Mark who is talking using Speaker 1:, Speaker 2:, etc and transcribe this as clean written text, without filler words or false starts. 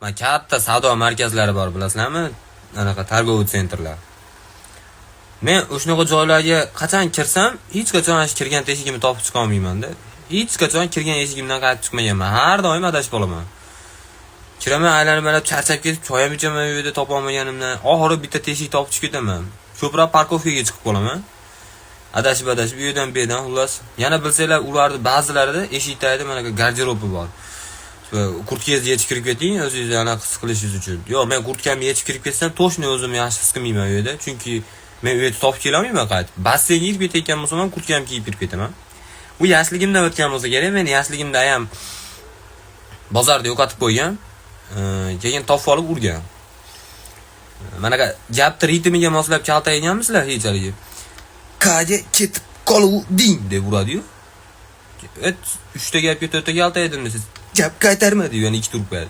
Speaker 1: Mana katta savdo markazlari bor, bilasizlarmi? Anaqa торговый центр lar. Men o'shanaqa joylarga qachon kirsam, hech qachon shu kirgan teshigimni topib chiqa olmayman-da. Hech qachon kirgan eshigimdan qaytib chiqmaganman. Har doim adashib qolaman. Kiraman, aylanib aylanib charchab ketib, choy ham ichaman u yerda topa olmaganimdan. Oxiri bitta teshik topib chiqib ketaman. Ko'proq парковка ga chiqib qolaman. Adashib adashib u yerdan bu yerdan, xullas. Yana bilsanglar, ularni ba'zilarida eshik tagida mana garderobi bor. Kurtkangizni yechib kirib keting, o'zingizni anaqa his qilishingiz uchun. Yo'q, men kurtkamni yechib kirib ketsam, точно o'zimni yaxshi his qilmayman u yerda, chunki men u yerda topib kela olmayman qaytib. Basseynga kirib ketayotgan bo'lsam ham kurtkamni kiyib kirib ketaman. Bu yoshligimdan o'tgan bo'lsa kerak. Men yoshligimda ayam bozorda yo'qotib qo'ygan. Keyin topib olib urgan. Manaqa gapni ritmiga moslab kaltaklaganmisizlar hech haligi? "Kaga ketib qoluvding" deb uradi-yu. Et, uchta gapga to'rtta kaltaklaydim desangiz, gap qaytarma deydi, yana ikkita urib qo'yadi.